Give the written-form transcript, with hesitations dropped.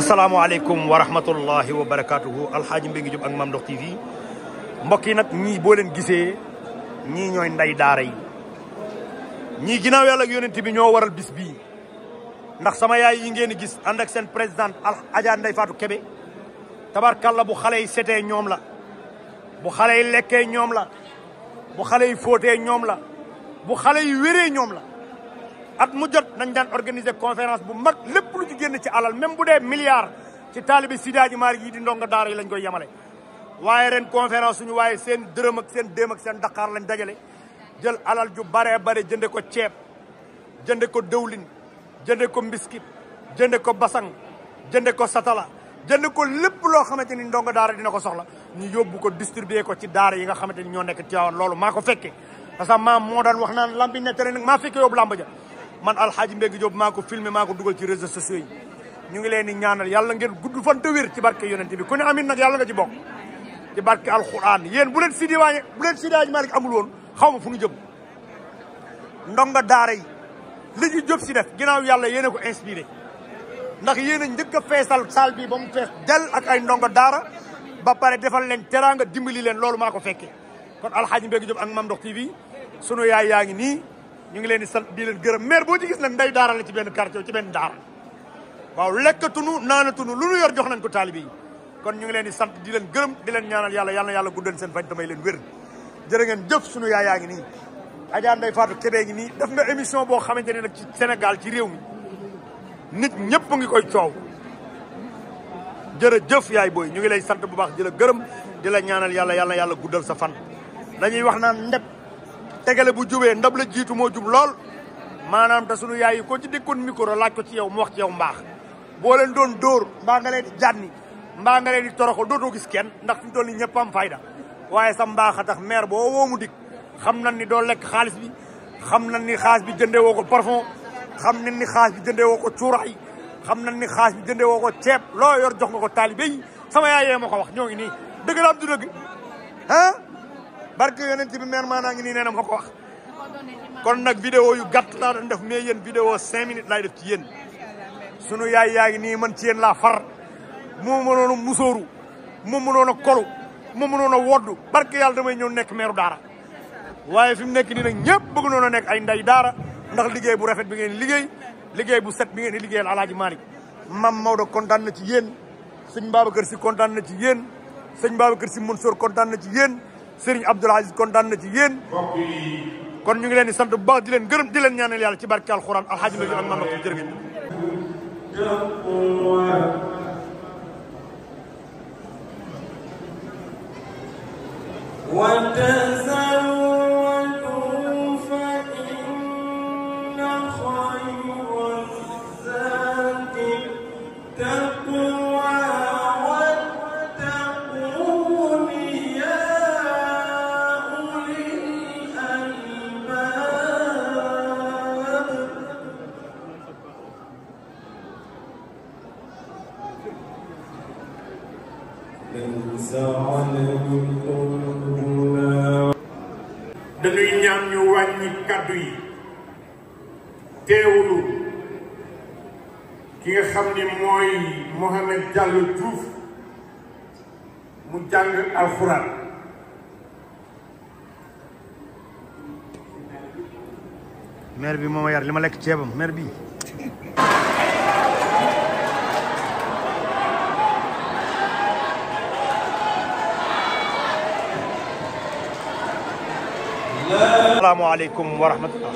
asalaamaaleykum wa rahmatullahi wa barakaatuhu alxaaji Mbengue Diop ak Mame Ndokh TV mbokk yi nag ñii boo leen gisee ñii ñooy nday daara yi ñii ginnaaw yàlla ak yonent bi ñoo waral bis bii ndax sama yaay yi ngeen gis ànd ak seen présidente Adja Ndeye Fatou Kébé tabarkalla bu xale yi setee ñoom la bu xale yi lekkee ñoom la bu xale yi fóotee ñoom la bu xale yi wéree ñoom la at mu jot nañ daan organiser conférence bu mag lépp lu ci génn ci alal même bu dee milliard ci taalibi Seydi Hadji Malick yi di ndonga daara yi lañ koy yemale waaye ren conférence suñu waaye seen dërëm ak seen déem ak seen Dakar lañ dajale jël alal ju bare bare jënde ko ceeb jënde ko dëwlin jënde ko mbiskit jënde ko basang jënde ko satala jënde ko lépp loo xamante ni ndonga daara dina ko soxla ñu yóbbu ko distribuer ko ci daara yi nga xamante ni ñoo nekk Tivaouane loolu maa ko fekke parce que maam moo daan wax naan lambi nettare nag maa fekke yóbbu lamba ja man alxaaji Mbengue Diop maa ko filmé maa ko dugal ci réseaux sociaux yi ñu ngi leen di ñaanal yàlla ngeen gudd fan te wér ci barke yonent bi ku ne amin nag yàlla nga ci bokk ci barke alxuraan yéen bu leen Seydi Hadji Malick amul woon xaw ma fu ñu jëm ndonga daara yi li ñu Diop si def ginnaaw yàlla yéen a ko inspiré ndax yéen a njëkk a feesal salle bi ba mu fees del ak ay ndonga daara ba pare defal leen teraanga dimbali leen loolu maa ko fekkee kon alxaaji Mbengue Diop ak Mame Ndokh TV sunu yaay yaa ngi nii ñu ngi leen di sant di leen gërëm maire boo ci gis nag nday daara la ci benn quartier ci benn daara waaw lekkatunu naanatunu lu nu yor jox nañ ko taalibe yi kon ñu ngi leen di sant di leen gërëm di leen ñaanal yàlla guddal seen fañ damay leen wér jërë ngeen jëf sunu yaay yaa ngi nii Adja Ndeye Fatou Kébé ngi nii def nga émission boo xamante ne nag ci Sénégal ci réew mi nit ñëpp ngi koy coow jërëjëf yaay booy ñu ngi lay sant bu baax di la gërëm di la ñaanal yàlla guddal sa fan dañuy wax naan ndeb tegale bu jubee ndab la jiitu moo jub lool maanaam te sunu yaay yi ko ci déggoon micro laaj ko ci yow mu wax ci yow mbaax boo leen doon dóor mbaa nga leen di jànni mbaa nga leen di toroxal dootoo gis kenn ndax fi mu toll nii ñëpp am fayda waaye sa mbaax a tax maire boo woo mu dik xam nañ ni doo lekk xaalis bi xam nañ ni xaalis bi jëndee woo ko parfum xam nañ ni xaalis bi jëndee woo ko cuuraay xam nañ ni xaalis bi jëndee woo ko ceeb loo yor jox nga ko taalibe yi sama yaay yee ma ko wax ñoo ngi nii dëgg la am du dëgg ah barke yonent bi maire maanaa ngi nii nee na ma ko wax kon nag vidéo yu gàtt laa doon def mais yéen vidéo 5 minutes laay def ci yéen sunu yaay yaa ngi nii man ci yéen laa far moo mënoon a musóoru moo mënoon a kolu moo mënoon a woddu barke yàlla damay ñëw nekk maire daara waaye fi mu nekk nii nag ñëpp bëgg noon a nekk ay nday daara ndax liggéey bu rafet bi ngeen liggéey bu set bi ngeen di liggéeyal Alaaji Malick Mame Maodo kontaan na ci yéen sëñ Babacar Sy kontaan na ci yéen sëñ Babacar Sy Mansour kontaan na ci yéen Serigne Abdoul Aziz kontaan na ci yéen kon ñu ngi leen di sant bu baax di leen gërëm di leen ñaanal yàlla ci barke alxuraan alxaaji Mbengue ak Mame Ndokh jërëjëf dañuy ñaan ñu wàññi kàddu yi teewlu ki nga xam ni mooy Mohamed Diallo Diouf mu jàng alxuraan maire bi moo ma yar li ma lekk ceebam maire bi asalaamaaleykum wa rahmatullah